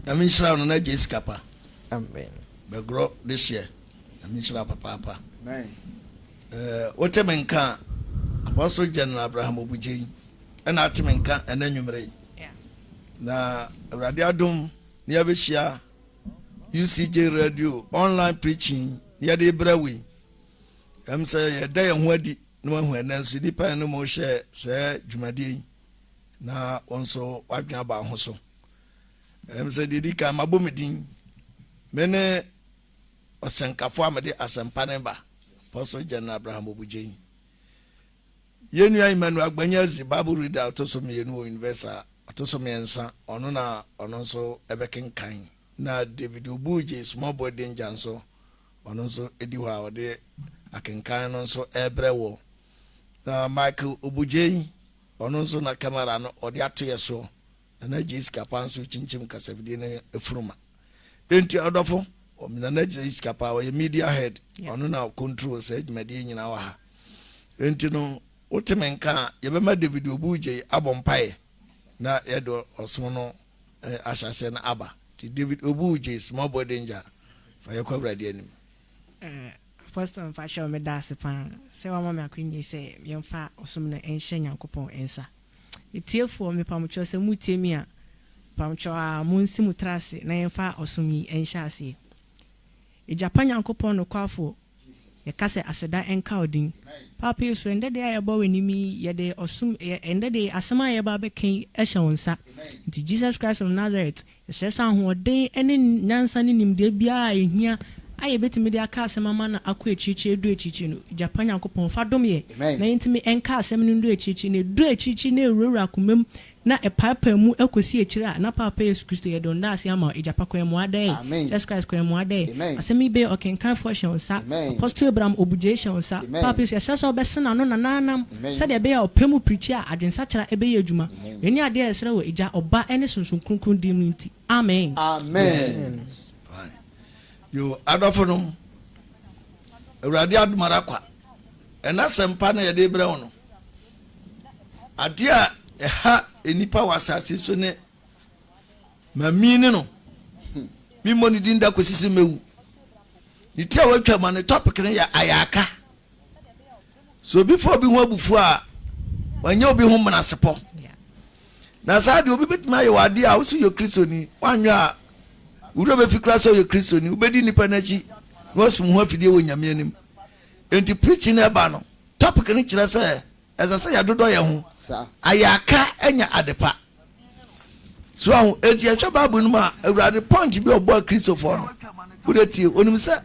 Nyame nhyira wo Nana Gyei Sikapa. Amen. Bɛgorɔ dehyeɛ. Nyame nhyira wo papaapa. Eh, wote me nka a, Apostle General Abraham Obugyei ɛna ate me nka ɛnɛ nwummerɛ yi. Na Awurade adom ne yɛabɛhyia UCJ radio online preaching ne yɛde brɛ wo yi. Ɛm sɛ yɛda yɛn ho adi na wahu ɛnɛ nso nnipa yɛn no mo hyɛ sɛ dwumadie yi na wɔn nso wadwene aba ho so. Ɛm sɛ deɛ di kan mabɔ me din me ne ɔsɛnkafo a mede asɛmpa no ba, Apostle General Abraham Obugyei. Yɛn nua Emmanuel Agbanya Adzi, Bible reader a ɔtɔ so mmienu wɔ Universal, ɔtɔ so mmiɛnsa, ɔno na ɔno nso ɛbɛkenkan. Na David Obugyei, Small Boy Danger nso, ɔno nso di hɔ a ɔde akenkan no nso ɛrebrɛ wɔ. Na Michael Obugyei, ɔno nso na kamera no ɔde ato yɛ soɔ. Nana Gyei Sikapa nso kyinkyim kasafidie no funuma. Enti ɔdɔfo, Nana Gyei Sikapa ɔyɛ media head, ɔno na control saa dwumadie nyinaa wɔ ha. Enti no, wote me nka a, yɛbɛma David Obu Gyei abɔ mpaeɛ na yɛde ɔsom no eh, ahyɛaseɛ no aba. Nti David Obu Gyei, small boy danger, fa yɛkɔ Awurade anim. Eh, Apostle mpakyɛw meda ase paa sɛ wama me akwanya yi sɛ yɛmfa ɔsom no nhyɛ Nyankopɔn nsa. Atiefoɔ, mepamokyɛw sɛ moretie me a, mepamokyɛw aa monsi mo tiri ase na yɛmfa ɔsom yi nhyɛ aseɛ. Agya pa Nyankopɔn nokwafoɔ, yɛka sɛ aseda nka wo din. Paapa Yesu, ɛndɛ da yi a yɛbɔ w'anim yi, yɛde ɔsom, yɛ, ɛndɛ da yi asɛm a yɛreba abɛka yi hyɛ wo nsa. Nti Jesus Christ of Nazareth, Yɛsrɛ sɛ ahoɔden ne nyansa ne nimdeɛ biara a ɛhia a yɛbɛtumi de aka asɛm ama no akɔ akyirikyiri adu akyirikyiri no, Agya pa Nyankopɔn, fa dom yɛn na yɛntumi nka asɛm no ndu akyirikyiri, na ɛduru akyirikyiri na ɛwurawura akoma mu na ɛpaepae mu kɔsi akyiri a, na Paapa Yesu Kristo, yɛde wo ndaase ama wo, Agya pa, kɔ yɛn mmoa dɛɛ, Jesus Christ, kɔ yɛn mmoa dɛɛ. Asɛm yi bɛyɛ ɔkenkanfoɔ hyɛ wo nsa, Apostle Abraham Obugyei hyɛ wo nsa, Paapa Yesu, yɛsrɛ sɛ wobɛsene ano nanaanam sɛdeɛ ɛbɛyɛ a ɔpɛ mu pirikyi a adwensakyera bɛyɛ adwuma. Wei ne adeɛ a yɛsrɛ wɔ Agya, Ɔba, ne Sunsum Kronkron din mu nti, amen. Amen. Fine. Yo, adɔfo nom, Awurade adom ara kwa. Ɛna asɛmpa no yɛde brɛ wo no. Adeɛ a ɛha nnipa wɔ asase so ne mami ne no. Memmɔ ne din da kɔsi sɛ mɛwu. Ne ti a watwa ma ne topic no yɛ ayaka. Sɛ obi fa obi ho abufuo a, wanyɛ obi ho menasepɔ. Na saa deɛ obi bɛtumi ayɛ wɔ adeɛ a woso yɛ Kristoni, woanwɛ a wura bɛfi koraa sɛ ɔyɛ Kristoni, wobɛdi nnipa no akyi na wasum ho afidie wɔ Nyame anim. Enti preaching no ɛba no, topic no kyerɛ sɛ ɛsɛ sɛ yɛdodɔ yɛn ho, ayɛ aka anya adepa. So ahu, enti yɛhwɛ Bible no mu a, Awurade point bi a ɔbɔɔ Kristofoɔ no, wode tie, onim sɛ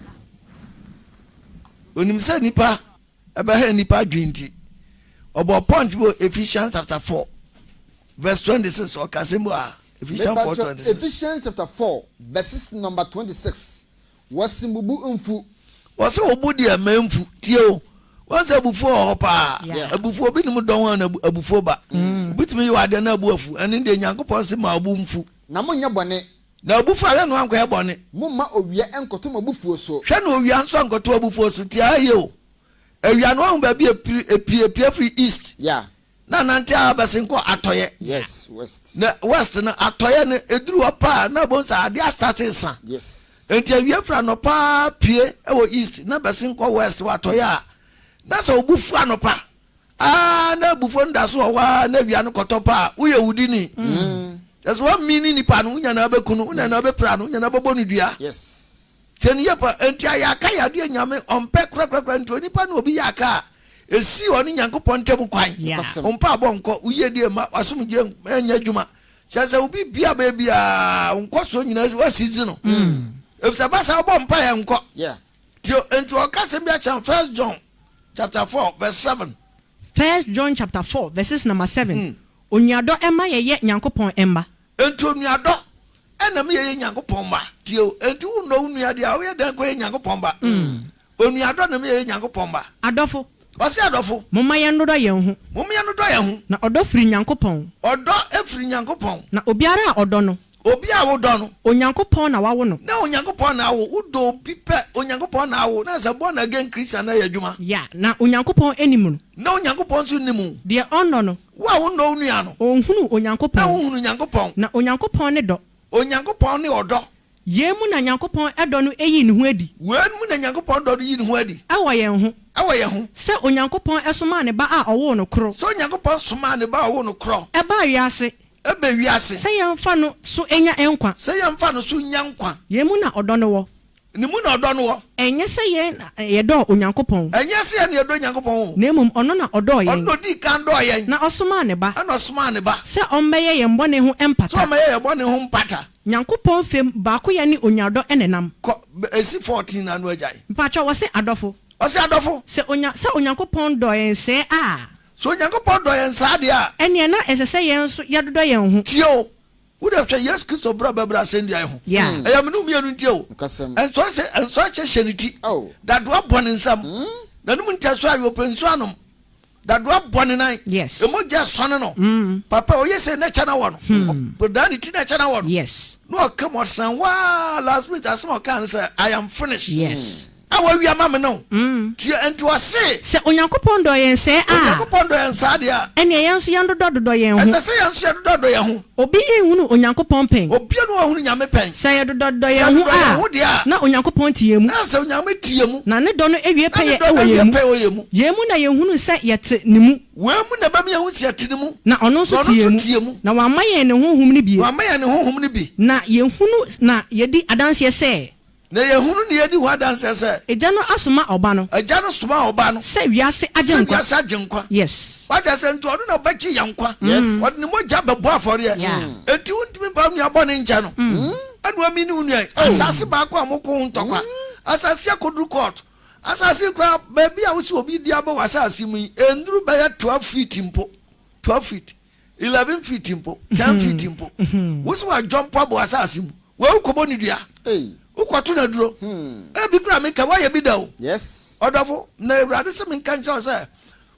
onim sɛ nipa ɛbɛha nipa adwene nti, ɔbɔɔ point bi wɔ Ephesians chapter 4 verse 26, ɔka asɛm bi wɔ ha, Ephesians 4 26. Ephesians chapter 4 verses number 26. Wɔse mo bo mfu. Wɔse wo bo deɛ mma mfu. Tie o, wɔn sɛ abufuo wɔ hɔ paa. Abufuo, obi nim dɔn a na abufuo ba. Mm. Obi tumi yɛ adeɛ na abu afu. Ɛne deɛ Nyankopɔn se ma obo mfu. Na monyɛ bɔne. Na abufuo ahwɛ no ankɔyɛ bɔne. Momma owia nkɔto mo abufuo so. Hwɛ na owia nso ankɔto abufuo so. Tie ha yie o. Awia no wahu baabi epiri epie epie firi east. Yeah. Na nante ara bɛsen kɔ atɔeɛ. Yes, west. Na west no atɔeɛ no eduru hɔ paa na ɛbɛn sɛ adeɛ astate sa. Yes. Nti awia firi anɔpa pue wɔ east na bɛsen kɔ west wɔ atɔeɛ a na sɛ obu fu anɔpa aa na abufuo no da so wɔ hɔ aa na awia no kɔtɔ paa woyɛ wudini. Mm. Ɛsɛ wɔn mi ne nipa no wonya na abɛku no wonya na abɛpira no wonya na abɛbɔ no dua. Yes. Sɛ ne yɛ pa nti ayɛ aka yɛ adeɛ nyame ɔmpɛ korakorakora nti onipa ne obi yɛ aka a Esi ɔne Nyankopɔn ntam kwan. Wo mpaabɔ nkɔ, wo yiedie mma, w'asomdwoeɛ nyɛ adwuma. Kyerɛ sɛ obi bia bɛyɛ biara, wo nkɔsoɔ nyinaa wasi dzi no. Mm. Efisɛ ba saa wobɔ mpaeɛ nkɔ. Nti nti ɔka asɛm bi akyerɛ First John chapter 4 verse 7. First John chapter 4 verses number 7. Mm. Onuadɔ ɛma yɛyɛ Nyankopɔn mma. Enti onuadɔ ɛna ma yɛyɛ Nyankopɔn mma. Tie o, enti wonnɔ wo nua deɛ a, woyɛ dɛn kɔyɛ Nyankopɔn ba? Mm. Onuadɔ na ɛma yɛyɛ Nyankopɔn mma. Adɔfo. Ɔse adɔfo. Momma yɛnnodɔ yɛn ho. Momma yɛnnodɔ yɛn ho. Na ɔdɔ firi Nyankopɔn. Ɔdɔ firi Nyankopɔn. Na obiara a ɔdɔ no. Obiara a wodɔ no. Onyankopɔn na wawo no. Na Onyankopɔn na awo. Wodɔ obi pɛ, Onyankopɔn na awo. Na sɛ born again Christian no yɛ adwuma. Yeah, na Onyankopɔn nnim no. Na Onyankopɔn nso nnim wo. Deɛ ɔnnɔ no. Wo a wonnɔ wo nua no. Ɔnhunuu Onyankopɔn. Na wonhunu Nyankopɔn. Na Onyankopɔn ne dɔ. Onyankopɔn ne ɔdɔ. Yei mu na Nyankopɔn dɔ no yii ne ho adi. Wei mu na Nyankopɔn dɔ no yii ne ho adi. Wɔ yɛn ho. Wɔ yɛn ho. Sɛ Onyankopɔn somaa ne Ba a ɔwoo no korɔ. Sɛ Onyankopɔn somaa ne Ba a ɔwoo no korɔ. Baa wiase. Baa wiase. Sɛ yɛmfa no so nya nkwa. Sɛ yɛmfa no so nya nkwa. Yei mu na ɔdɔ no wɔ. Ne mu na ɔdɔ no wɔ. Ɛnyɛ sɛ yɛn na yɛdɔɔ Onyankopɔn. Ɛnyɛ sɛ yɛn na yɛdɔ Onyankopɔn o. Na mmom ɔno na ɔdɔɔ yɛn. Ɔno na ɔdii kan dɔɔ yɛn. Na ɔsomaa ne Ba. Ɛna ɔsomaa ne Ba. Sɛ ɔmmɛyɛ yɛn bɔne ho mpata. Sɛ ɔmmɛyɛ yɛn bɔne ho mpata. Nyankopɔn fam baakoyɛ ne onuadɔ na ɛnam. Kɔ, ɛsi 14 no ano agyae. Mpakyɛw, wɔse adɔfo. Ɔse adɔfo. Sɛ onya, sɛ Onyankopɔn dɔɔ yɛn sɛɛ a. Sɛ Onyankopɔn dɔ yɛn saa deɛ a. Ɛneɛ na ɛsɛ sɛ yɛn nso yɛdodɔ yɛn ho. Tie o, Wo deɛ hwɛ Yesu Kristo berɛ a ɔbɛbrɛ asɛnnua yi ho. Ɛyɛ me ne wo mmienu nti o. Ɛnsɔ sɛ ɛnsɔ ahyɛ hyɛ ne ti. Dadoa bɔ ne nsam. N'anom ntɛso ayɛ ɔpɛ nsuo anom. Dadoa bɔ ne nan. Emogya sɔne no. Papa ɔyɛ sɛ n'ɛkyɛ na wɔ no. Ɔdaa ne ti n'ɛkyɛ na wɔ no. Na ɔka mu ɔsan waa last minute asɛm a ɔkaa ne sɛ I am finished. A wawie ama me no. Tie, enti ɔse. Sɛ Onyankopɔn dɔ yɛn sɛɛ a. Onyankopɔn dɔ yɛn saa deɛ a. Ɛnneɛ yɛn nso yɛndodɔdodɔ yɛn ho. Ɛsɛ sɛ yɛn nso yɛdodɔdodɔ yɛn ho. Obi nhunuu Onyankopɔn pɛn. Obiara nni hɔ a ɔhunu Nyame pɛn. Sɛ yɛdodɔdodɔ yɛn ho a. Sɛ yɛdodɔ yɛn ho deɛ a. Na Onyankopɔn te yɛn mu. Na sɛ Onyame te yɛn mu. Na ne dɔ no awie pɛyɛ wɔ yɛn mu. Na ne dɔ no awie pɛyɛ wɔ yɛn mu. Yei mu na yɛhunu sɛ yɛte ne mu. Wei mu na ɛbɛma yɛahu sɛ yɛte ne mu. Na ɔno nso te yɛn mu. Na wama yɛn ne Honhom no bi. Na wama yɛn ne Honhom no bi. Na yɛhunu na yɛdi adanseɛ sɛ. Na yɛhunu na yɛdi ho adanseɛ sɛ. Agya no asoma Ɔba no. Agya no somaa Ɔba no. Sɛ wiase agyenkwa. Sɛ wiase agyenkwa. Yes. Wate aseɛ? Nti ɔno na ɔbɛgye yɛn nkwa. Yes. Ɔde ne mogya bɛbɔ afɔreɛ. Yeah. Enti wontumi mfa wo nua bɔne nkyɛ no. Ɛna wamini wo nua yi. Asase baako a moko ho ntɔkwa. Asase akɔduru court. Asase koraa, baabi a wose obi di abɔ wɔ asase mu yi, ɛnnuru bɛyɛ 12 feet mpo. 12 feet. 11 feet mpo, 10 feet mpo. Wo sɛ wadwɔ mpo abɔ asase mu. Wei wokɔbɔ ne dua. Wokɔto no aduro. Ebi kura meka woayɛ bi da o. Yes. Ɔdɔfo, na Awurade sɛ menka nkyerɛ wo sɛ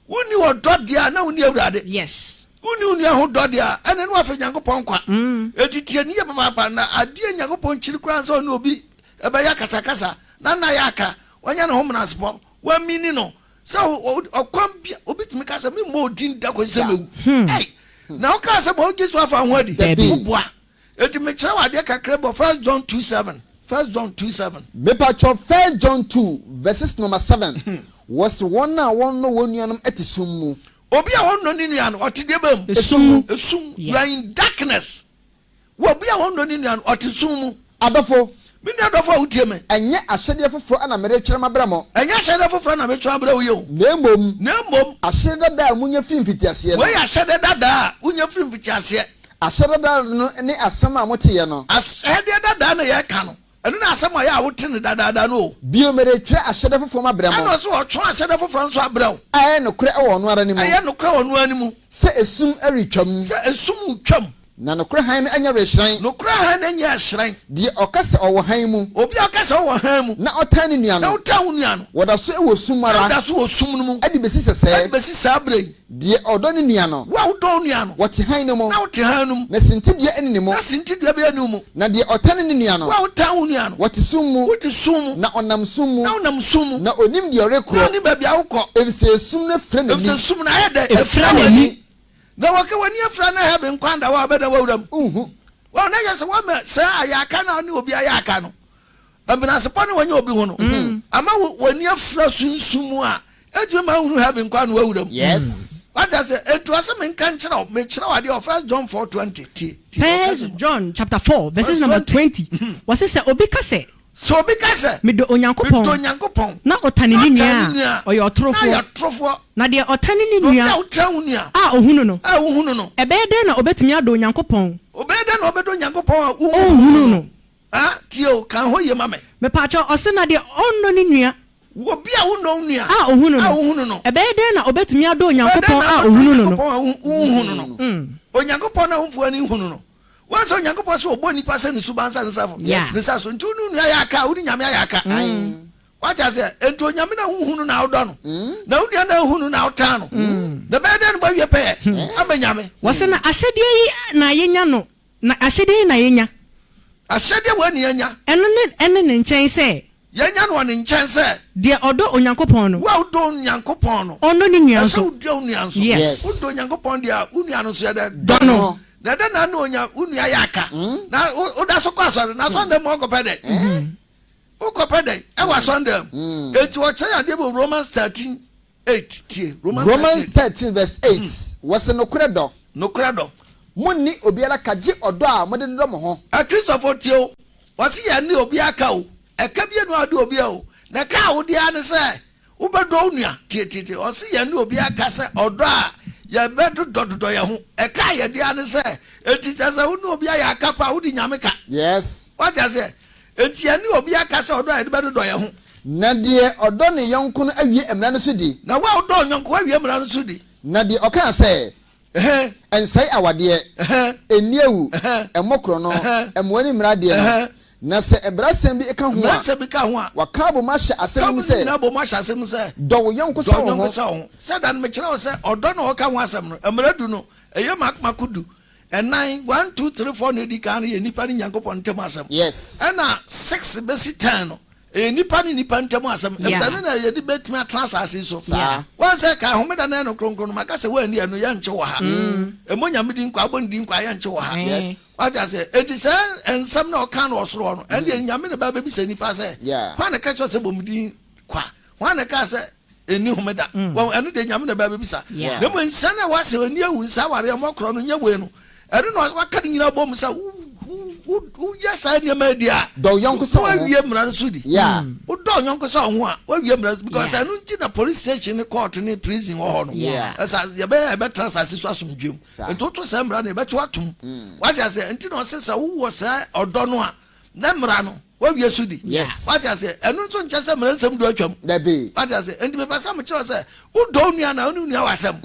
wonni ɔdɔ deɛ a na wonni Awurade. Yes. Wonni wo nua ho dɔ deɛ a ɛne no afei Nyankopɔn kwa. Enti tie ne yie papaapa na adeɛ Nyankopɔn kyiri koraa sɛ ɔne obi ɛbɛyɛ akasakasa na nna yɛ aka wanya ne ho menasepɔ wamini no Sɛ ɔkwan bi obi tumi ka sɛ memmɔ odin da kɔsi sɛ mewu. Ei, na wokaa sɛ bɔ wogye so afa ho adi. Woboa. Enti mekyerɛ wo adeɛ kakra bi wɔ First John 2 7. First John 2 7. Mepatwɔ First John 2 verses number 7 wɔse wɔn a wɔnnɔ wɔn nuanom te sum mu. Obi a ɔnnɔ ne nua no, ɔte deɛ bɛn mu? Esum mu. Esum. You are in darkness. Wɔ obi a ɔnnɔ ne nua no, ɔte sum mu. Adɔfo. Me nua dɔfo a wotie me. Ɛnyɛ ahyɛdeɛ foforɔ na meretwerɛ mabrɛ mo. Ɛnyɛ ahyɛdeɛ foforɔ na meretwerɛ abrɛ wo yi o. Na mmom. Na mmom. Ahyɛdeɛ dada a monya firi mfitiaseɛ no. Wei yɛ ahyɛdeɛ dada a wonya firi mfitiaseɛ. Ahyɛdeɛ dada no ne asɛm a moteeɛ no. Ahyɛdeɛ dada na yɛreka no. Ɛno ne asɛm a ɛyɛ a wote no dadaada no o. Bio, meretwerɛ ahyɛdeɛ foforɔ mabrɛ mo. Ɛna ɔse ɔtwerɛ ahyɛdeɛ foforɔ nso abrɛ wo. A ɛyɛ nokorɛ wɔ ɔno ara ne mu. Ɛyɛ nokorɛ wɔ ɔno ara ne mu. Sɛ esum retwam. Sɛ esum retwam. Na nokorɛ hann no anya rehyerɛn. Nokorɛ hann no anya rehyerɛn. Deɛ ɔka sɛ ɔwɔ hann mu. Obi a ɔka sɛ ɔwɔ hann mu. Na ɔtan ne nua no. Na ɔtan wo nua no. Wɔda so wɔ sum mu ara. Na ɔda so wɔ sum no mu. De bɛsi sɛsɛɛ. De bɛsi saa berɛ yi. Deɛ ɔdɔ ne nua no. Wo a wodɔ wo nua no. Wɔte hann no mu. Na wote hann no mu. Na sintidua nni ne mu. Na sintidua biara nni wo mu. Na deɛ ɔtane ne nua no. Wo a wotan wo nua no. Wɔte sum mu. Wote sum mu. Na ɔnam sum mu. Na wonam sum mu. Na ɔnnim deɛ ɔrekorɔ. Na ɔnnim baabi a wokɔ. Ɛfiri sɛ sum no afira n'ani. Ɛfiri sɛ sum no ayɛ dɛn? Afira n'ani. Na wɔka w'ani afira na heaven kwan da hɔ a wobɛda w'awura mu. Wonhu. Wɔn na yɛ sɛ wɔama saa ayɛ aka no a ne obi ayɛ aka no. Menasepɔ ne wɔnyɛ obi ho no. Ama w'ani afira sunsum mu a ɛntumi ma nhunu heaven kwan no w'awura mu. Yes. Wate ase? Enti ɔse menka nkyerɛ wo, mekyerɛ wo adeɛ wɔ First John 4:20. Tie, tie. First John chapter 4 verses Verse number 20. 20. Wɔse sɛ obi ka sɛ. Sɛ obi ka sɛ. Medɔ Onyankopɔn. Medɔ Onyankopɔn. Na ɔtane Na ne ɔtane nua a, ne nua a, ɔyɛ na ɔtorofoɔ. ɔyɛ ɔtorofoɔ. Na deɛ ɔtane ne Na obi nua. a wotan wo nua. A ɔhunu no. A wohunu no. Ɛbɛyɛ dɛn na ɔbɛtumi adɔ Onyankopɔn. Ɔbɛyɛ dɛn na ɔbɛdɔ Onyankopɔn a wonhunu Ɔnhunu no? no. Ah, tie o, ka ho yie ma me. Mepaakyɛw, ɔse na deɛ ɔnnɔ ne nua. Obi a wonnɔ wo nua. A ɔhunu no. A wohunu no. Ɛbɛyɛ dɛn na ɔbɛtumi adɔ Ɛbɛyɛ dɛn Onyankopɔn na a abɛdɔ ɔhunu no no? Onyankopɔn a wonhunu no? Onyankopɔn no a womfa w'ani nhunu no. Woahu sɛ Onyankopɔn sɛ ɔbɔ nnipa sɛ ne suban sɛ ne nsafo, Yeah. ne nsa so. Nti wo ne wo nua yɛ aka a, wo ne Nyame ayɛ aka. Wate aseɛ? Enti Onyame na wonhu no na wodɔ no, na wo nua na wohu no na wotan no. Na ɛbɛyɛ dɛn na moawie pɛyɛ ama Nyame? Wɔse na ahyɛdeɛ yi na yɛnya no Na ahyɛdeɛ yi na yɛnya. Ahyɛdeɛ wei na yɛnya. Ɛno ne ɛne ne nkyɛn sɛ. Yɛnya no wɔ ne nkyɛn sɛ. Deɛ ɔdɔ Onyankopɔn no. Wo a wodɔ Onyankopɔn no. Ɔnnɔ ne nua Ɛsɛ nso. wodɔ wo nua nso. Yes. Wodɔ Onyankopɔn deɛ a, wo nua no nso yɛ dɛn? Dɔ no. Na ɛdɛ na ne onya wo nua yɛ aka. Na woda so kɔ asɔre na asɔre dɛm ɔkɔpɛ dɛ. Wokɔpɛ dɛ ɛwɔ asɔre dɛm. Eti ɔkyerɛ adeɛ bi wɔ Romans 13 8 tie. Romans Romans 13 verse 8 wɔse nokorɛ dɔ. Nokorɛ dɔ. Monni obiara ka gye ɔdɔ a mode dodɔ mo ho. Akristofo tie o. Wɔse yɛn ne obiara ka o. Ɛka bi enu a wode obiara o. Na ɛka a wode ara ne sɛ Wobɛdɔ wo nua? Tietietie, ɔse yɛne obiara ka sɛ ɔdɔ a yɛbɛdodɔdodɔ yɛn ho. Ɛka a yɛde ara ne sɛ, enti kyerɛ sɛ wo ne obi ayɛ aka paa, wode Nyame ka. Yes. Woate aseɛ? Enti yɛne obiara ka sɛ ɔdɔ a yɛde bɛdodɔ yɛn ho. Na deɛ ɔdɔ ne yɔnko no awie mmara no so di. Na wo a wodɔ wo yɔnko, woawie mmara no so di. Na deɛ ɔkaa sɛ, Ɛnsɛe awadeɛ, ɛnni awu, ɛmmɔ korɔno, ɛmma w'ani mmere adeɛ no, na sɛ mmaransɛm bi ka ho a, wɔaka abom ahyɛ asɛm no mu sɛ, Dɔ wo yɔnko sɛ wo ho. Sɛ da no mekyerɛ wo sɛ ɔdɔ na wɔka ho asɛm no, mmara du no, ɛyɛ mako mako du, ɛnan, one, two, three, four na edi kan no yɛ nnipa ne Nyankopɔn ntam asɛm. Ɛna six bɛsi ten no, Ɛyɛ nnipa ne nnipa ntam asɛm, efisɛ ɛno na yɛde betumi atena asase yi so. Wɔn sɛ kae homeda no yɛ no kronkron no, maka sɛ woanni ɛno yɛnkye wɔ ha. Ɛmmɔ Nyame din kwa, abɔ ne din kwa yɛnkye wɔ ha. Wate aseɛ? Enti sɛ nsɛm na ɔka no ɔsoro hɔ no, ɛndeɛ Nyame na ɛbɛ abɛbisa nnipa sɛ, hwan na ɛka kyerɛ sɛ bɔ me din kwa? Hwan na ɛkaa sɛ ɛnni homeda? Wɔn, ɛno deɛ Nyame na ɛbɛ abɛbisa. Na mmom nsɛm na ɛwɔ sɛ ɛnni awu, nsa awareɛ, mmɔ korɔ no, nyɛ wei no, Ɛno na waka ne nyinaa bom sɛ woyɛ saa nneɛma adi a, dɔ wo yɔnko sɛ wo ho. Woawie mmara no so di. Wodɔ wo yɔnko sɛ wo ho a, woawie mmara no because ɛno nti na police station ne court ne prison wɔ hɔ no. Ɛsa yɛbɛyɛ yɛbɛtena asase so asomdwoe mu. Nti woto saa mmara no yɛbɛto atom. Wate aseɛ? Nti na ɔse sɛ wowɔ saa ɔdɔ no a, na mmara no wawie so di. Wate aseɛ? Ɛno nso nkyɛ sɛ mmara nsɛm du atwam. Dabi. Wate aseɛ? Nti mepɛ sɛ mekyerɛ sɛ wodɔ wo nua na wo ne wo nua wɔ asɛm.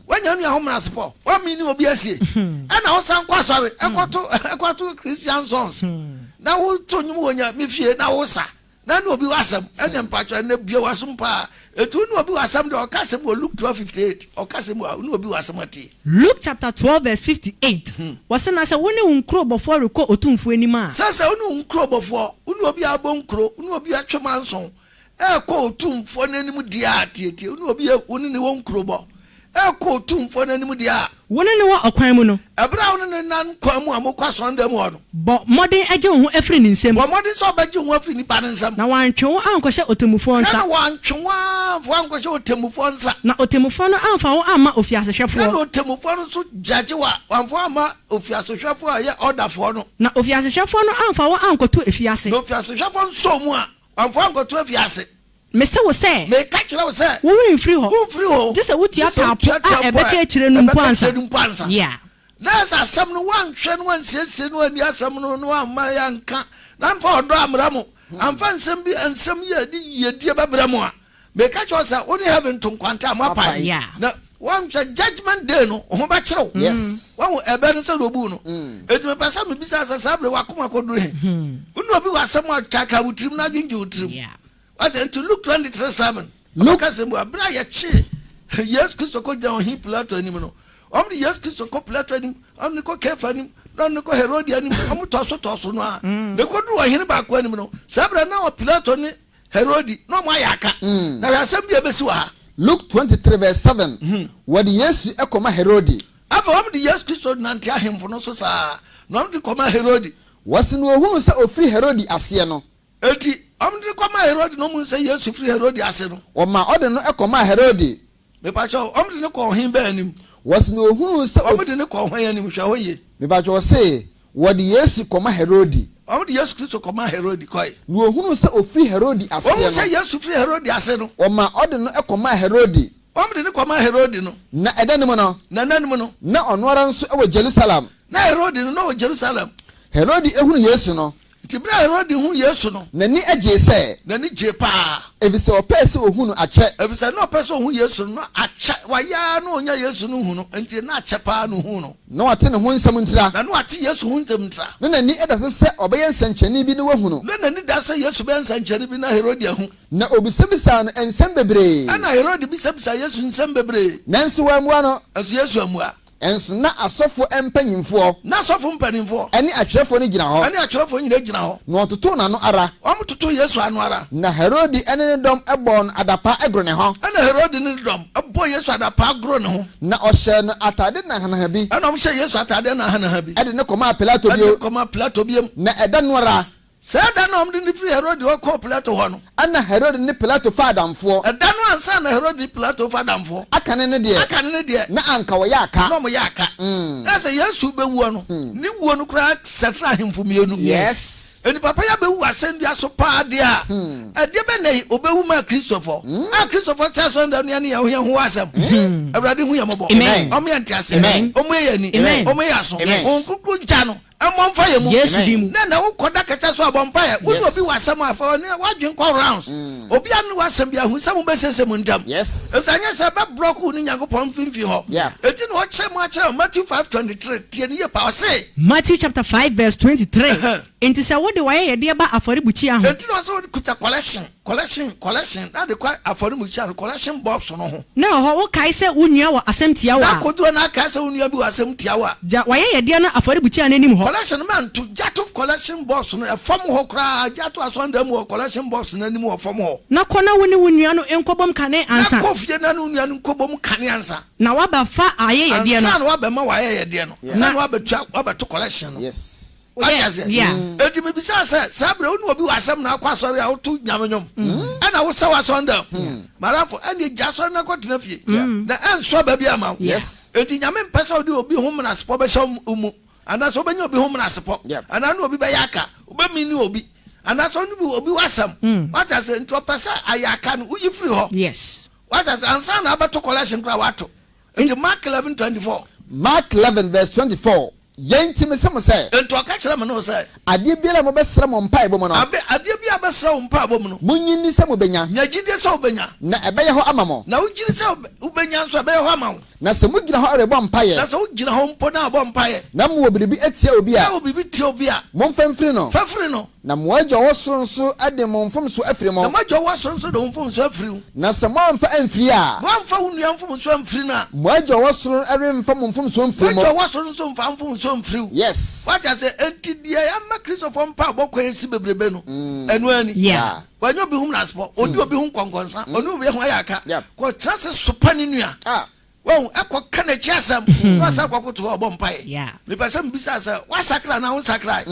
Woanya wo nua ho mmenasepɔ, woamene obi asie, ɛna wosan kɔ asɔre ɛkɔto ɛkɔto Christian songs na woto nnwom wɔ Nyame fie na wosa na ne obi wɔ asɛm. Ɛne mpakyɛ ɛnɛ bue w'asom paa. Eti wo ne obi wɔ asɛm deɛ ɔka asɛm wɔ Luke 12:58 ɔka asɛm wɔ wo ne obi wɔ asɛm atie. Luke chapter 12 verse 58, wɔse, Na sɛ wo ne wo nkurobɔfoɔ rekɔ otumfoɔ anim a. Sɛ sɛ wo ne wo nkurobɔfoɔ, wo ne obi a abɔ nkuro, wo ne obi a atwa manso, rekɔ otumfoɔ no anim deɛ a, tietie, wo ne obi a wo ne no wɔ nkurobɔ rekɔ otumfoɔ no anim deɛ a. Wo ne no wɔ ɔkwan mu no. Ɛberɛ a wo ne no nam kwan mu a mokɔ asɔredan mu hɔ no. Bɔ mmɔden gye wo ho firi ne nsam. Bɔ mmɔden sɛ wobɛgye wo ho afiri nipa no nsam. Na wantwe wo ankɔhyɛ ɔtemmufoɔ nsa. Hwɛ na wantwe wo amfa wo ankɔhyɛ ɔtemmufoɔ nsa. Na ɔtemmufoɔ no amfa wo amma ofiasehwɛfoɔ. Hwɛ na ɔtemmufoɔ no nso gyagye wo a, wamfa wo amma ofiasehwɛfoɔ a ɔyɛ ɔdafoɔ no. Na ofiasehwɛfoɔ no amfa wo ankɔto afiase. Na ofiasehwɛfoɔ nsɔ wo mu a, wamfa wo ankɔto afiase. Mese wo sɛ. Meka kyerɛ wo sɛ. Woremfiri hɔ. Woremfiri hɔ. Gye sɛ wotua taapo a ɛbɛka akyire no mpo ansa. Yeah. Na sɛ asɛm no woanhwɛ na woansiesie na woanni asɛm no na woamma yɛanka na amfa ɔdɔ ammra mo, amfa nsɛm bi nsɛm yi a ɛde yiedie bɛbrɛ mo a, meka kyerɛ wo sɛ wo ne heaven to nkwanta a moapae. Na woanhwɛ judgment day no, wo ho bɛkyere wo. Wahu ɛbɛ no sɛdeɛ ɔbuu no. Enti mepɛ sɛ mebisa sɛ saa berɛ w'akoma kɔduru he? Wo ne obi wɔ asɛm a kaakaa wo tirim na adwendwen wo tirim. Wate, nti Luke 23 7, Luke. Ɔbɛka asɛm bi, bere a yɛkyee Yesu Kristo kɔgyina ɔhene Pilato anim no, wɔn de Yesu Kristo kɔ Pilato anim, wɔn de kɔ Kefa anim, na wɔn de kɔ Herode anim, wɔn tɔ so tɔ so no a, mm. na ɛkɔduru ɔhene baako anim no, saa bere na wɔ Pilato ne Herode na wɔn ayɛ aka. Mm. Na hwɛ asɛm bi a ɛbɛsi wɔ ha. Luke 23 verse 7, hmm. wɔde Yesu kɔma Herode. Afei wɔn de Yesu Kristo nante ahemfo no so saa, na wɔn de kɔma Herode. Wɔsi na ohuu sɛ ofiri Herode aseɛ no. Enti, wɔde no kɔmaa Herode na wɔhuu sɛ Yesu firi Herode ase no. Wɔmaa ɔde no kɔmaa Herode. Mepakyɛw, wɔde no kɔɔ ɔhene bɛn anim? Wɔse na ohuu sɛ of. Wɔde no kɔɔ hwan anim? Hwɛ hɔ yie. Mepakyɛw, wɔse wɔde Yesu kɔma Herode. Wɔde Yesu Kristo kɔmaa Herode kɔe. Na ohunuu sɛ ofiri Herode aseɛ Wɔhuu no. sɛ Yesu firi Herode ase no. Wɔmaa ɔde no kɔmaa Herode. Wɔde no kɔmaa Herode no. Na ɛda no mu no. Na nna no mu no. Na ɔno ara nso wɔ Jerusalem. Na Herode no, na ɔwɔ Jerusalem. Herode hunu Yesu no. Enti bere a Herode huu Yesu no. N'ani gyee sɛ. N'ani gyee paa. Efisɛ ɔpɛɛ sɛ ohu no akyɛ. Efisɛ na ɔpɛ sɛ ohu Yesu no, na akyɛ. Wayɛ ara na onya Yesu no hu no, enti na akyɛ paa na ohuu no. Na wate ne ho nsɛm ntira. Na na wate Yesu ho nsɛm ntira. Na n'ani da so sɛ ɔbɛyɛ nsɛnkyerɛnne bi na wahu no. Na n'ani da so sɛ Yesu bɛyɛ nsɛnkyerɛnne bi na Herode ahu. Na obisabisaa no nsɛm bebree. Ɛnna Herode bisabisaa Yesu nsɛm bebree. Nanso wammua no. Nanso Yesu ammua. Nso na asɔfoɔ mpanimfoɔ. Na asɔfo mpanimfoɔ. Ne atwerɛfoɔ no gyina hɔ. Ne atwerɛfoɔ nyinaa gyina hɔ. Na wɔtotoo n'ano ara. Wɔtotoo Yesu ano ara. Na Herode ne ne dɔm bɔɔ no adapaa goro ne ho. Ɛnna Herode ne ne dɔm bɔɔ. Wɔbɔɔ Yesu adapaa goroo ne ho. Na ɔhyɛɛ no atade nahanaha bi. Ɛnna wɔhyɛɛ Yesu atade nahanaha bi. De no kɔmaa Pilato bio. De no kɔmaa Pilato bio. Na ɛda no ara. Saa da no a wɔde no firi Herode hɔ kɔɔ Pilato hɔ no. Ɛnna Herode ne Pilato faa adamfoɔ. Ɛda no ansa na Herode ne Pilato refa adamfoɔ. Akane no deɛ. Akane no deɛ. Na anka wɔyɛ aka. Na wɔyɛ aka. Na sɛ Yesu rebɛwuo no, ne wuo no koraa sɛkyerɛ ahemfo mmienu. Yes. Onipa pa yi abɛwu wɔ asɛnnua so paa deɛ a, ɛdeɛ bɛn na ɔbɛwu maa Kristofoɔ? A Kristofoɔ te asɔredan no ne yɛn ho yɛn ho asɛm. Awurade hu yɛn mmɔbɔ. Ɔmma yɛn nteaseɛ. Ɔmmue yɛn ani. Ɔmmue yɛn aso. Honhom Kronkron gya no mmɔ mfa yɛn mu. Na na wokɔda kɛtɛ so a, bɔ mpaeɛ. Wo ne obi wɔ asɛm a, fa w'adwene kɔ rounds. Obiara ne w'asɛm biara, hu sɛ mobɛsiesie mo ntam. Efisɛ anyɛ saa a, ɛbɛblɔk wo ne Nyankopɔn mfimfini hɔ. Enti na ɔkyerɛ mu akyerɛ wo, Matthew 5:23, tie no yie paa, ɔse. Matthew chapter 5 verse 23, Enti sɛ wode w'ayɛyɛdeɛ ba afɔrebukyia ho. Enti na ɔse wode kuta collection, collection, collection, na de kɔ afɔremukyia no, collection box no ho. Na ɛwɔ hɔ, wokae sɛ wo nua wɔ asɛm tia wo a. Na akɔduru hɔ na akae sɛ wo nua bi wɔ asɛm tia wo a. Gya w'ayɛyɛdeɛ no afɔrebukyia no anim hɔ. Collection no mɛnto, gya to collection box no ɛfam hɔ koraa, gya to asɔredan mu hɔ collection box no anim wɔ fam hɔ. Na kɔ na wo ne wo nua no nkɔbom kane ansa. Na kɔ fie na ne wo nua no nkɔbom kane ansa. Na woaba fa ayɛyɛdeɛ no. Ansa na woabɛma w'ayɛyɛdeɛ no, ansa na woabɛtua, woabɛto collection no. Wate aseɛ? Enti mebisaa sɛ, saa berɛ wo ne obi wɔ asɛm na akɔ asɔre a woto nyame nnwom ɛna wosɛ w'asɔre dɛm? Madamfo, ɛnneɛ gya asɔre na kɔtena fie na ɛnso aba bi ama wo. Enti Nyame mpɛ sɛ wode obi ho menasepɔ bɛhyɛ wo mu anaasɛ wobɛnya obi ho menasepɔ anaa ne obi bɛyɛ aka, wobɛmini obi anaasɛ wo ne obi wɔ asɛm. Wate aseɛ? Nti ɔpɛ sɛ ayɛ aka no woyi firi hɔ. Wate aseɛ? Ansa na abɛto collection koraa woato. Nti Mark 11:24. Mark 11 verse 24, Yei nti mese mo sɛ. Enti ɔka kyerɛɛ me ne wo sɛ. Adeɛ biara a mobɛsrɛ mo mpaebɔ mu no. Abe, adeɛ biara a bɛsrɛ wo mpaebɔ mu no. Monnye nni sɛ mobɛnya. Nya gyidie sɛ wobɛnya. Na ɛbɛyɛ hɔ ama mo. Na wogye di sɛ wobɛnya nso a, ɛbɛyɛ hɔ ama wo. Na sɛ mogyina hɔ rebɔ mpaeɛ. Na sɛ wogyina hɔ mpo na wobɔ mpaeɛ. Na mowɔ biribi tia obi a. Na wowɔ biribi tia obi a. Momfa mfiri no. Fa firi no. Na mo Agya a ɔwɔ soro nso de mo mfomsoɔ afiri mo. Na mo Agya a ɔwɔ soro nso de wo mfomsoɔ afiri wo. Na sɛ moamfa amfiri a. Moamfa wo nua mfomsoɔ amfiri no a. Mo Agya a ɔwɔ soro no remfa mo mfomsoɔ mfiri mo. Mo Agya a ɔwɔ soro nso mfa mfomsoɔ mfiri wo. Yes. Wate aseɛ? Enti deɛ ama Kristofoɔ mpaebɔ kwan asi bebrebe no, ɛno ara ni. Yeah. Wanyɛ obi ho menasepɔ, ɔdi obi ho nkɔnkɔnsa, ɔne obi ho ayɛ aka, kɔtena ase sopa ne nua. Ah. Wahu, ɛkɔ ka n'akyi asɛm, na wasan kɔ koto hɔ ɔbɔ mpaeɛ. Yeah. Mepɛ sɛ mebisa sɛ, woasakra anaa wonsakrae?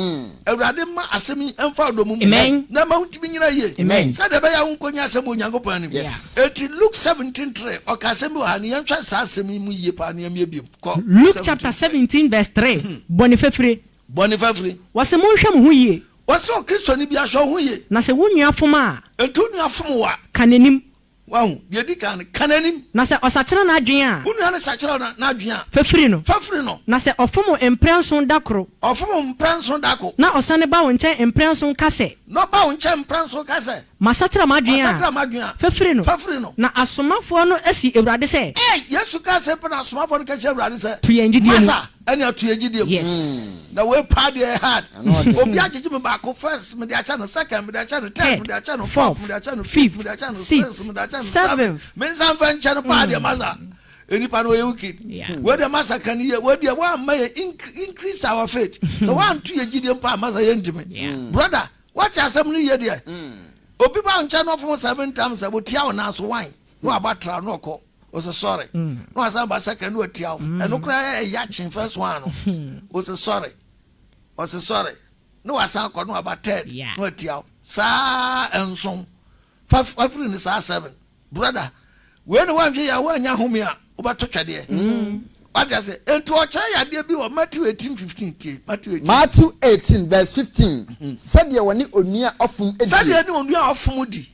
Awurade mma asɛm yi mfa ɔdɔ mu Amen. na ɛma wontumi nyina yie. Amen. Sɛdeɛ ɛbɛyɛ a wonkɔnya asɛm wɔ Onyankopɔn anim. Yes. Enti Luke 17:3, ɔka asɛm bi wɔ ha no, yɛnhwɛ saa asɛm yi mu yie paa na yɛmmie biom. Kɔ. Luke chapter 17 verse 3, Bɔne fafire. Bɔne fafire. Wɔse monhwɛ mo ho yie. Wɔse Okristoni biara hwɛ wo ho yie. Na sɛ wo nua fom a. Enti wo nua fom wo a. Ka n'anim. Wahu? Deɛ ɛdi kan no, ka n'anim. Na sɛ ɔsakyera n'adwene a. Wo nua no sakyera n'adwene a. Fa firi no. Fa firi no. Na sɛ ɔfom wo mprɛnson da koro. Ɔfom wo mprɛnson da ko. Na ɔsane ba wo nkyɛn mprɛnson ka sɛ. Na ɔba wo nkyɛn mprɛnson ka sɛ. Masakyera m'adwene a. Masakyera m'adwene a. Fa firi no. Fa firi no. Na asomafoɔ no si Awurade sɛ. Ei! Yesu kaa sei pɛ na asomafoɔ no ka kyerɛɛ Awurade sɛ. To yɛn gyidie mu. Masa, ɛnea to yɛn gyidie mu. Yes. Na wei paa deɛ ɛyɛ hard. Obi agyegye me baako first mede akyɛ no, second mede akyɛ no, third mede akyɛ no, fourth mede akyɛ no, fifth mede akyɛ no, sixth mede akyɛ no, seventh. Me nsa nfa nkyɛ no paa deɛ masa. Nipa no ɔyɛ wicked. Wei deɛ masa ka ne yie. Wei deɛ woamma yɛ increase our faith. Sɛ woanto yɛ gyidie mpo a masa yɛntumi. Brother, woate asɛm no yie deɛ. Obi ba wo nkyɛn na ɔfom seven times a, wɔtia wo nan so one na waba tra na ɔkɔ. Ɔsɛ sɔre. Na wasan ba second na watia wo. Ɛno koraa ɛya kyen first one no. Ɔsɛ sɔre. Ɔsɛ sɔre. Na wasan kɔ na waba third na watia wo. Saa nson. Fa firi no saa seven. Brother, wei na woanhwɛ yie a woannya home a wobɛto twɛdeɛ. Wate ase? Enti ɔkyerɛ yadeɛ bi wɔ Matthew 18 15 tie. Matthew 18. Matthew 18 verse 15 Sɛdeɛ wɔne onua a ɔfom die. Sɛdeɛ ne onua a ɔfom di.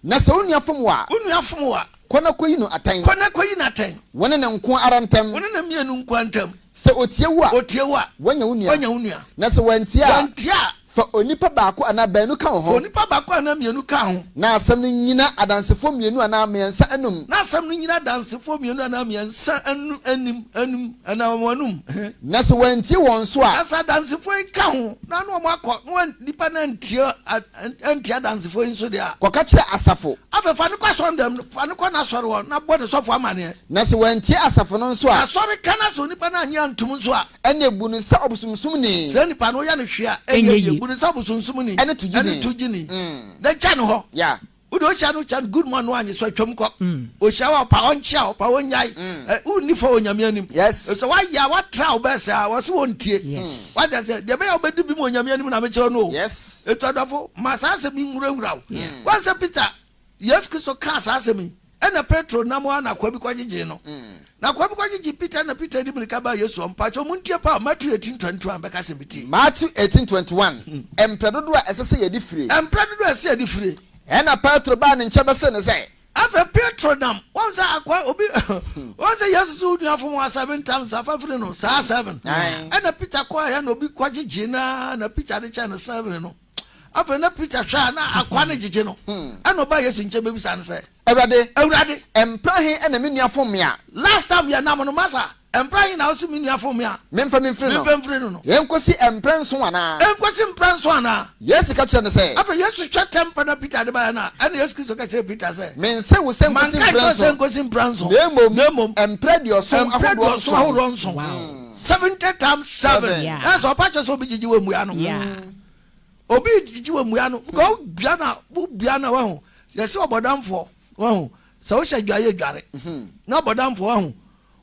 Na sɛ wo nua fom wo a. Wo nua fom wo a. Kɔ na kɔyi no atɛn. Kɔ na kɔyi no atɛn. Wo ne no nko ara ntam. Wo ne no mmienu nko ara ntam. Sɛ ɔtie wo a. Ɔtie wo a. Woanya wo nua. Woanya wo nua. Na sɛ wantie a. Wantie a. Fa onipa baako anaa baanu ka wo ho. Fa onipa baako anaa mmienu ka ho. Na asɛm no nnyina adansefoɔ mmienu anaa mmiɛnsa anom. Na asɛm no nnyina adansefoɔ mmienu anaa mmiɛnsa anim, anim, anaa wɔn anom. Na sɛ wɔantie wɔn nso a. Na sɛ adansefoɔ yi ka ho, na ne wɔn akɔ, na wɔn nipa no antie, antie adansefoɔ yi nso deɛ a. Kɔka kyerɛ asafo. Afei fa no kɔ asɔrdan mu, fa no kɔ n'asɔre hɔ, na bɔ ne sɔfo amanneɛ. Na sɛ wɔantie asafo no nso a. Na asɔre ka na sɛ onipa no annye antom nso a. Ɛnneɛ bu no sɛ ɔbosomsomni. Saa nipa no, woyɛ no hwee a, ɛnyɛ yie. Bu no sɛ ɔbosonsomni. Ɛne togyeni. Ɛne togyeni. Na gya no hɔ. Yeah. Wode ohyia no kyɛ no good morning no anye so atwam kɔ. Ohyia wo a ɔpa ɔnkyea wo, ɔpa ɔnnyae. Wonni fɔ wɔ Nyame anim. Sɛ woayɛ a woatra wo best a wɔse wɔntie. Wate aseɛ? Deɛ ɛbɛyɛ a wobɛdi bem wɔ Nyame anim na mekyerɛ wo no o. Enti ɔdɔfo, ma saa asɛm yi nwurawura wo. Woahu sɛ Peter, Yesu Kristo kaa saa asɛm yi, ɛna Petro nam hɔ a na akoa bi kɔgyegyee no. Na akoa bi kɔgyegyee Peter ɛna Peter de mmirika baa Yesu hɔ. Mpakyɛw montie paa o, Matthew 18:21 bɛka asɛm bi tie. Matthew 18:21, Mprɛ dodoɔ a ɛsɛ sɛ yɛde fire. Mprɛ dodoɔ a ɛsɛ sɛ yɛde fire. Ɛnna Petro baa ne nkyɛn bɛsee no sɛ. Afei Petro nam, woahu sɛ akoa, obi, woahu sɛ Yesu se wo nua fom wo a seven times a, fa firi no, saa seven. Ɛnna Peter kɔeɛ na obi kɔgyegyee no ara na Peter de kyɛɛ no seven no. Afei na Peter hwɛ a na akoa no gyegye no. Ɛna ɔbaa Yesu nkyɛn bɛbisaa no sɛ. Awurade. Awurade. Mpra he na me nua fom me a? Last time yɛnam no, Masa, mpra he na wose me nua fom me a? Memfa memfiri no. Memfa mfiri no no. Enkosi mprɛ nson anaa? Enkosi mprɛ nson anaa? Yesu ka kyerɛɛ no sɛ. Afei Yesu hwɛ tɛmpa na Peter de baeɛ no a, ɛna Yesu Kristo ka kyerɛɛ Peter sɛ. Mense wo sɛ nkosi Manka nkyerɛ mprɛ wo sɛ nson. nkosi mprɛ nson. Na mmom. Na mmom. Mprɛ aduɔson Mprɛ ahodoɔ aduɔson nson. ahodoɔ nson. 70 times 7. Yeah. Na sɛ ɔpa kyɛ sɛ obi gyegye wɔ mmua no. Yeah. Obi gyegye wɔ mmua no. Because wobua no a, wobua no a wahu. Yɛsɛ ɔbɔdamfoɔ wahu. Sɛ wohyɛ dwa yɛ dware. Na ɔbɔdamfoɔ wahu.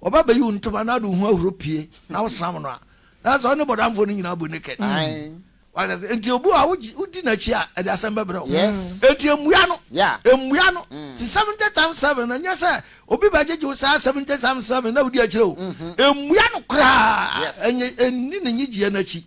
Ɔba bɛyi wo ntoma na ade wo ho ahuro pie na wosram no a. Na sɛ ɔne bɔdamfoɔ no nyinaa bu naked. Aye. Wate ase? Nti obi wɔ hɔ a wogye wodi n'akyi a ɛde asɛm bɛbrɛ wo. Yes. Enti mmua no. Yeah. Mmua no. Ti 70 times 7 no ɛnyɛ sɛ obi bɛgyegye wo saa 70 times 7 na wodi akyire o. Mmua no koraa. Yes. Ɛnyɛ ɛnni ne nnyegyeɛ no akyi.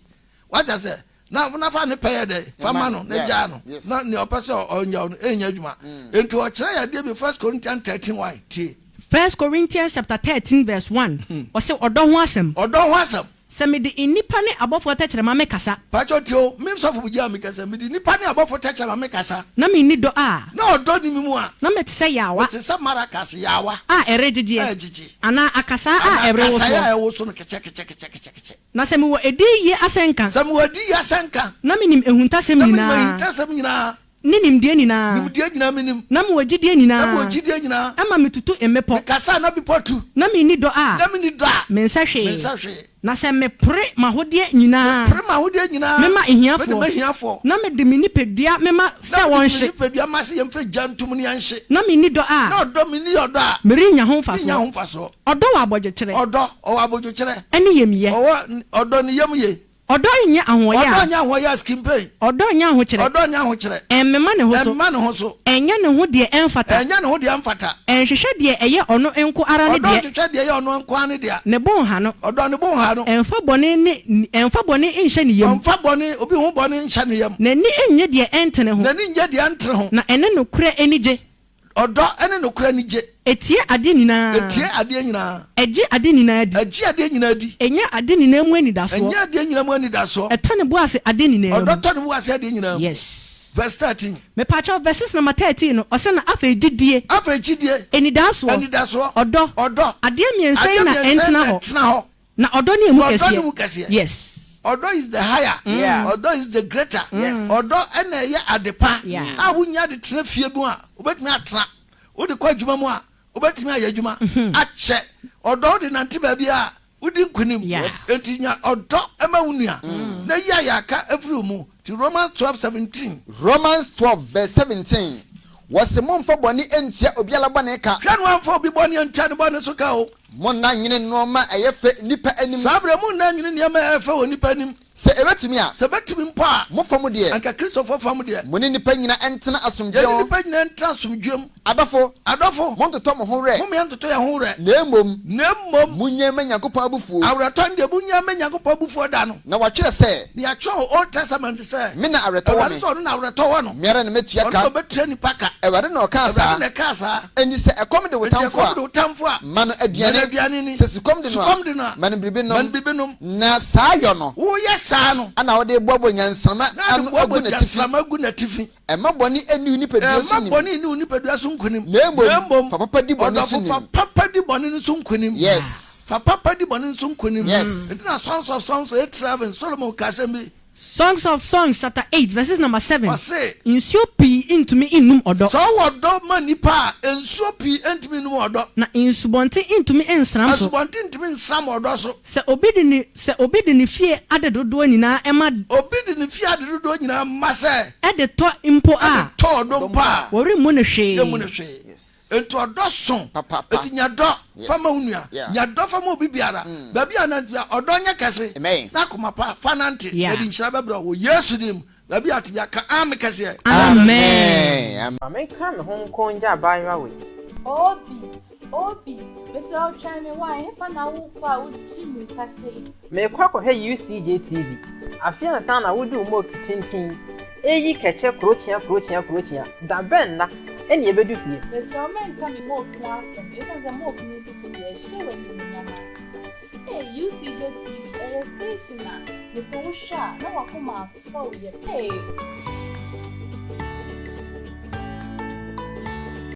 Wate ase? Na na fa ne pɛ yɛ dɛ fa ma no na Yeah. gyaa no. Yes. Na nea ɔpɛ sɛ ɔnyɛ wo no ɛnyɛ adwuma. Enti ɔkyerɛ yɛn adeɛ bi First Corinthians 13 1 tie. First Corinthians chapter 13 verse 1, ɔse ɔdɔ ho asɛm. Ɔdɔ ho asɛm. Sɛ mede nnipa ne abɔfoɔ tɛkyerɛma mekasa. Pakyɛw tie o, me sɔfo Bugyia mekasa, mede nnipa ne abɔfo tɛkyerɛma mekasa. Na menni dɔ a. Na ɔdɔ nni me mu a. Na mete sɛ yaawa. Mete sɛ maracas, yaawa. A ɛregyegyeɛ. A ɛgyegye. Anaa akasaa a Anaa ɛrewosoɔ. kasaeɛ a ɛwoso no kɛkyɛkɛkyɛkɛkyɛkɛkyɛ. Na sɛ mewɔ adiyie asɛnka. Sɛ mewɔ adiyie asɛnka. Na menim ahuntasɛm Na menim nyinaa. ahintasɛm nyinaa. Ne nimdeɛ nyinaa. Nimdeɛ nyinaa menim. Na mewɔ gyidie nyinaa. Na mewɔ gyidie nyinaa. Ɛma metutu mmepɔ. Mekasa a na bepɔ tu. Na menni dɔ a. Na menni dɔ a. Mensɛ hwee. Mensɛ hwee. Na sɛ mepere m'ahodeɛ nyinaa. Mepere m'ahodeɛ nyinaa. Mema ahiafoɔ. Mede ma ahiafoɔ. Na mede me nipadua mema sɛ wɔnhye. Na mede me nipadua ma sɛ yɛmfa gya ntom na yɛnhye. Na menni dɔ a. Na ɔdɔ menni ɔdɔ a. Merennya ho mfasoɔ. Mennya ho mfasoɔ. Ɔdɔ wɔ abodwokyerɛ. Ɔdɔ, ɔwɔ abodwokyerɛ. Ɛne yamyɛ. Ɔwɔ, ɔdɔ ne yam ye. Ɔdɔ nyɛ ahoɔyɛ a. Ɔdɔ nyɛ ahoɔyɛ a, skin pain. Ɔdɔ nyɛ ahokyerɛ. Ɔdɔ nyɛ ahokyerɛ. Ɛmmema ne ho so. Ɛmmema ne ho so. Ɛnyɛ ne ho deɛ ɛmfata. Ɛnyɛ ne ho deɛ ɛmfata. Ɛnhwehwɛ deɛ ɛyɛ ɔno nko ara ne Ɔdɔ deɛ. nhwehwɛ deɛ ɛyɛ ɔno nko ara ne dea. Ne bo nha no. Ɔdɔ ne bo nha no. Ɛmfa bɔne ne, ɛmfa bɔne nhyɛ ne yam. Ɔmfa bɔne, obi ho bɔne nhyɛ ne yam. N'ani nnye deɛ ɛntene ho. N'ani nnye deɛ ɛntene ho. Na ɛne nokorɛ ani gye. Ɔdɔ ne nokorɛ ani gye. Ɛtie adeɛ nyinaa. Ɛtie adeɛ nyinaa. Ɛgye ade nyinaa di. Ɛgye adeɛ nyinaa di. Ɛnya ade nyinaa mu anidasoɔ. Ɛnya adeɛ nyinaa mu anidasoɔ. Ɛtɔ ne bo ase ade nyinaa mu. Ɔdɔ tɔ ne bo ase adeɛ nyinaa mu. Yes. Verse 13. Mepaakyɛw, verses number 13 no, ɔse na afei gyidie. Afei gyidie. Anidasoɔ. Anidasoɔ. Ɔdɔ. Ɔdɔ. Adeɛ mmiɛnsa yi na Adeɛ mmiɛnsa yi ɛntena na hɔ. ɛntena hɔ. Na ɔdɔ ne emu Na ɔdɔ kɛseɛ. ne mu kɛseɛ. Yes. Ɔdɔ is the higher. Yeah. Ɔdɔ is the greater. Yes. Ɔdɔ ɛna ɛyɛ ade pa. Yeah. A wonya de tena fie mu a, wobɛtumi atena. Wode kɔ adwuma mu a, wobɛtumi ayɛ adwuma akyɛ. Ɔdɔ wode nante baabi a, wodi nkonim. Yes. Enti nya ɔdɔ ma wo nua na yi ayaka firi wo mu. Nti Romans 12:17. Romans 12 verse 17, wɔse mommfa bɔne nntua obiara bɔne ka. Hwɛ na wamfa obi bɔne antua ne bɔne so ka o. Monna nnwene nnoɔma a ɛyɛ fɛ nnipa anim. Saa berɛ monna nnwene nneɛma a ɛyɛ fɛ wɔ nnipa anim. Sɛ ɛbɛtumi a. Sɛ ɛbɛtumi mpo a. Mo fam deɛ. Anka Kristofoɔ fam deɛ. Mo ne nnipa nyinaa ntena asomdwoeɛ Yɛne mu. nnipa nyinaa ntena asomdwoeɛ mu. Adɔfo. Adɔfo. Monntotɔ mo ho werɛ. Mom yɛnntotɔ yɛn ho werɛ. Na mmom. Na mmom. Monyɛ mma Nyankopɔn abufuo. Awerɛtɔ no deɛ, monyɛ mma Nyankopɔn abufuo da no. Na wɔatwerɛ sɛ. Na yɛatwerɛ wɔ Old Testament sɛ. Me na awerɛtɔ wɔ Awurade me. sɛ ɔno na awerɛtɔ wɔ no. Me ara na mɛtua Ɔno ka. na ɔbɛtua nnipa ka. Awurade na ɔkaa saa. Awurade na ɛkaa saa. Enti sɛ ɛkɔm de wo Enti tamfo ɛkɔm a. de wo tamfo a. Ma no Ma no aduane. aduane ni. Sɛ sukɔm de no a. Sukɔm de no a. Ma no biribi Ma no nnom. biribi nnom. Na saa yɔ no. Woyɛ saa no. Na wode boaboa nyansramma Na wode ano agu boaboa n'atifi. gyasramma agu n'atifi. Mma bɔne nni wo nipadua so Mma nim. bɔne nni wo nipadua so nkonim. Na mmom, Na mmom, fa papa di bɔne so ɔdɔfo, fa nim. papa di bɔne no so nkonim. Yes. Fa papa di bɔne no so nkonim. Yes. Enti na Songs of Songs 8:7, Solomon ka asɛm bi. Songs of Songs chapter 8 verses number 7. Ɔse. Nsuo pii ntumi nnum ɔdɔ. Sɛ ɔwɔ dɔ ma nnipa a, nsuo pii ntumi nnum ɔdɔ. Na nsubɔnten ntumi nsram so. Asubɔnten ntumi nsram ɔdɔ so. Sɛ obi de ne sɛ obi de ne fie adedodoɔ nyinaa ma. Obi de ne fie adedodoɔ nyinaa ma sɛ. De tɔ mpo a. De tɔ ɔdɔ mpo a. Wɔremmu no hwee. Yɛmmu no hwee. Enti ɔdɔ so. Enti nya dɔ fa ma wo nua. Nya dɔ fa ma obi biara. Baabi a nante biara, ɔdɔ nyɛ kɛse. Na akoma pa fa nante. Na ɛde nhyira bɛbrɛ wo wɔ Yesu din mu. Baabi a ɔte biara, ka Amen kɛseɛ. Amen. Ma menka me ho nko ngya abaayewa wei. Obi, Obi, mesrɛ wo twɛn me wai, hefa na worekɔ a wodi mmirika sei? Merekɔ akɔhwɛ UCJ TV. Afe ansa na wode wo moki tenten reyi kɛkyɛ kurokyea kurokyea kurokyea, da bɛn na ɛne yɛbɛdu fie? Mesrɛ wo mɛnka me moki ho asɛm, ɛsiane sɛ moki no nso so deɛ ɛhyɛ wo animuonyam ankasa. Ei, UCJ TV, ɛyɛ station a mese wohwɛ a na w'akoma atɔ wo yam. Ei.